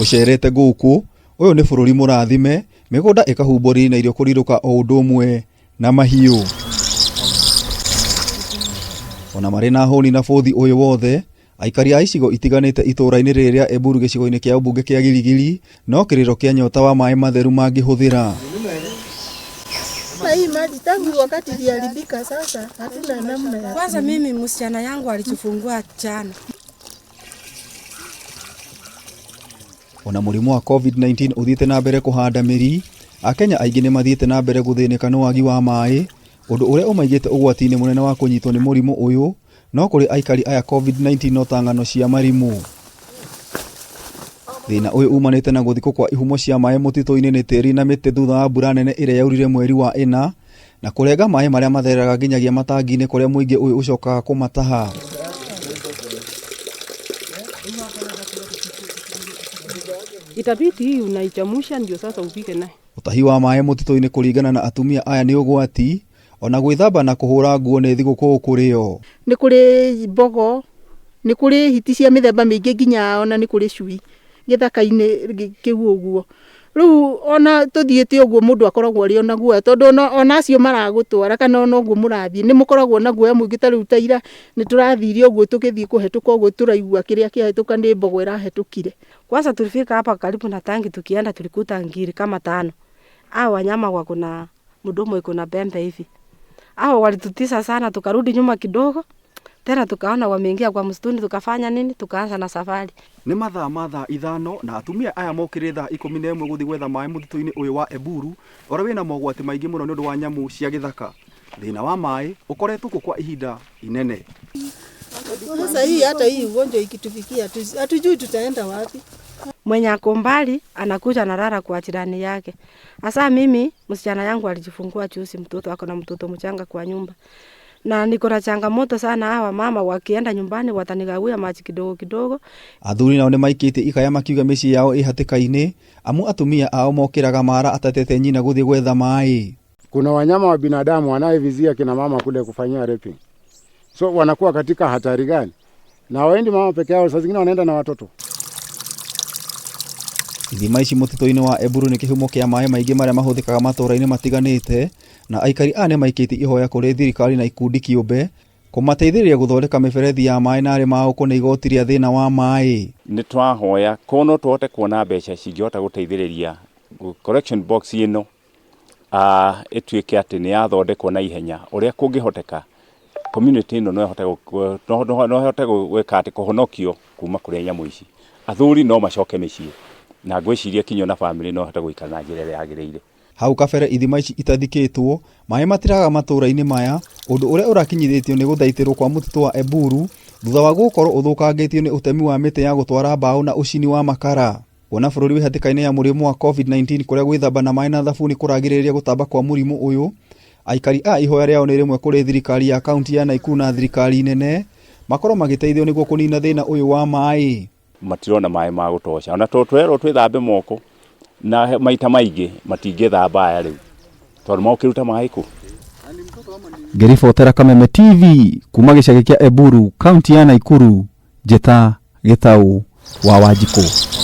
Ũcerete gũkũ, ũyũ nĩ bũrũri mũrathime, mĩgũnda ĩkahumbwo riri na irio kũrirũka o ũndũ ũmwe na mahiũ. Ona marĩ na hũni na bũthi ũyũ wothe, aikari a icigo itiganĩte itũũra-inĩ rĩrĩ rĩa Eburu gĩcigo-inĩ kĩa ũmbunge kĩa Giligili no kĩrĩro kĩa nyota wa maĩ matheru mangĩhũthĩra. Na hii maji tangu wakati iliharibika sasa hatuna namna ya Kwanza mimi msichana yangu alijifungua jana. Ona mũrimũ wa COVID-19 ũthiĩte na mbere kũhanda mĩri, Akenya aingĩ nĩ mathiĩte na mbere gũthĩnĩka nĩ wagi wa maĩ, ũndũ ũrĩa ũmaigĩte ũgwati-inĩ mũnene wa kũnyitwo nĩ mũrimũ ũyũ, no kũrĩ aikari aya COVID-19 no ta ng'ano cia marimũ. Thĩna ũyũ umanĩte na gũthikwo kwa ihumo cia maĩ mũtitũ-inĩ nĩ tĩri na mĩtĩ thutha wa mbura nene ĩrĩa yaurire mweri wa ĩna, na kũrenga maĩ marĩa mathereraga nginyagia matangi-inĩ kũrĩa mũingĩ ũyũ ũcokaga kũmataha. Itabidi hii unaichemusha ndio sasa upike naye. Ũtahi wa maĩ mũtitũ-inĩ kũringana na atumia aya nĩ ũgwati, ona gwĩthamba na kũhũra nguo nĩ thigũkũ kũrĩ o. Nĩ kũrĩ mbogo, nĩ kũrĩ hiti cia mĩthemba mĩingĩ nginya ona nĩ kũrĩ cui gĩthaka-inĩ kĩu ũguo. Rĩu ona tũthiĩte ũguo mũndũ akoragwo arĩ ona guoya tondũ ona acio maragũtwara kana ona ũguo mũrathiĩ nĩ mũkoragwo na guoya mũingĩ. Ta rĩu ta ira nĩ tũrathire ũguo tũgĩthiĩ kũhetũka ũguo tũraigua kĩrĩa kĩahĩtũka nĩ mbogo ĩrahetũkire. Kwanza tulifika hapa karibu na tangi, tukienda tulikuta ngiri kama tano. Hao wanyama wako na mdomo iko na pembe hivi. Hao walitutisa sana, tukarudi nyuma kidogo. Tena tukaona wameingia kwa msituni, tukafanya nini? Tukaanza na safari. Nĩ mathaa ma thaa 5 na atumia aya mokĩrire thaa 11 gũthiĩ gwetha maĩ mũtitũ-inĩ ũyũ wa Eburu ũrĩa wĩna mogwati maingĩ mũno nĩ ũndũ wa nyamũ cia gĩthaka. Thĩna wa maĩ ũkoretwo kuo kwa ihinda inene. Sasa hii hata hii ugonjwa ikitufikia hatujui tutaenda wapi. Mwenye ako mbali anakuja analala kwa jirani yake. Hasa mimi msichana yangu alijifungua juzi, mtoto ako na mtoto mchanga kwa nyumba. Na niko na changamoto sana, hawa mama wakienda nyumbani watanigawia maji kidogo kidogo. Athuri nao nĩ maikĩtie ikaya makiuga mĩciĩ yao ĩ hatĩka-inĩ amu atumia ao mokĩraga mara atatete nyina gũthiĩ gwetha maĩ. Kuna wanyama wa binadamu wanayevizia kina mama kule kufanyia raping. So wanakuwa katika hatari gani? Na waendi mama peke yao, saa zingine wanaenda na watoto. Ithima ici mũtitũ-inĩ wa Eburu nĩ kĩhumo kĩa maĩ maingĩ marĩa mahũthĩkaga matũũra-inĩ matiganĩte, na aikari aya nĩ maikĩtie ihoya kũrĩ thirikari na ikundi kĩũmbe kũmateithĩrĩria gũthondeka mĩberethi ya maĩ na arĩ maũkwo nĩ igoti rĩa thĩna wa maĩ. Nĩ twahoya korwo no tũhote kuona mbeca cingĩhota gũteithĩrĩria collection box ĩno ĩtuĩke atĩ nĩ yathondekwo na ihenya ũrĩa kũngĩhoteka, community ĩno no ĩhote gwĩka atĩ kũhonokio kuma kũrĩ nyamũ ici. Athuri no macoke mĩciĩ na ngwĩciria kinya na family no ĩhote gũikara na njĩra ĩrĩa yagĩrĩire. Hau kabere ithima ici itathikĩtwo, maĩ matiraga matũũra-inĩ maya, ũndũ ũrĩa ũrakinyithĩtio nĩ gũthaitĩrwo kwa mũtitũ wa Eburu thutha wa gũkorwo ũthũkangĩtio nĩ ũtemi wa mĩtĩ ya gũtwara mbaũ na ũcini wa makara. Kuona bũrũri wĩ hatĩka-inĩ ya mũrimũ wa COVID-19 kũrĩa gwĩthamba na maĩ na thabuni kũragirĩrĩria gũtamba kwa mũrimũ ũyũ, aikari a ihoya rĩao nĩ rĩmwe kũrĩ thirikari ya kaunti ya Nakuru na thirikari nene makorwo magĩteithio nĩguo kũnina thĩna ũyũ wa maĩ. Matirona maĩ ma gũtosha, ona tondũ twerwo twĩthambe moko na maita maingĩ matingĩthamba aya rĩu tondũ mokĩruta maĩ kũ. Ngĩribotera Kameme TV kuma gĩcagi kĩa Eburu, kaunti ya Nakuru, Njĩta Gĩtaũ wa Wanjikũ.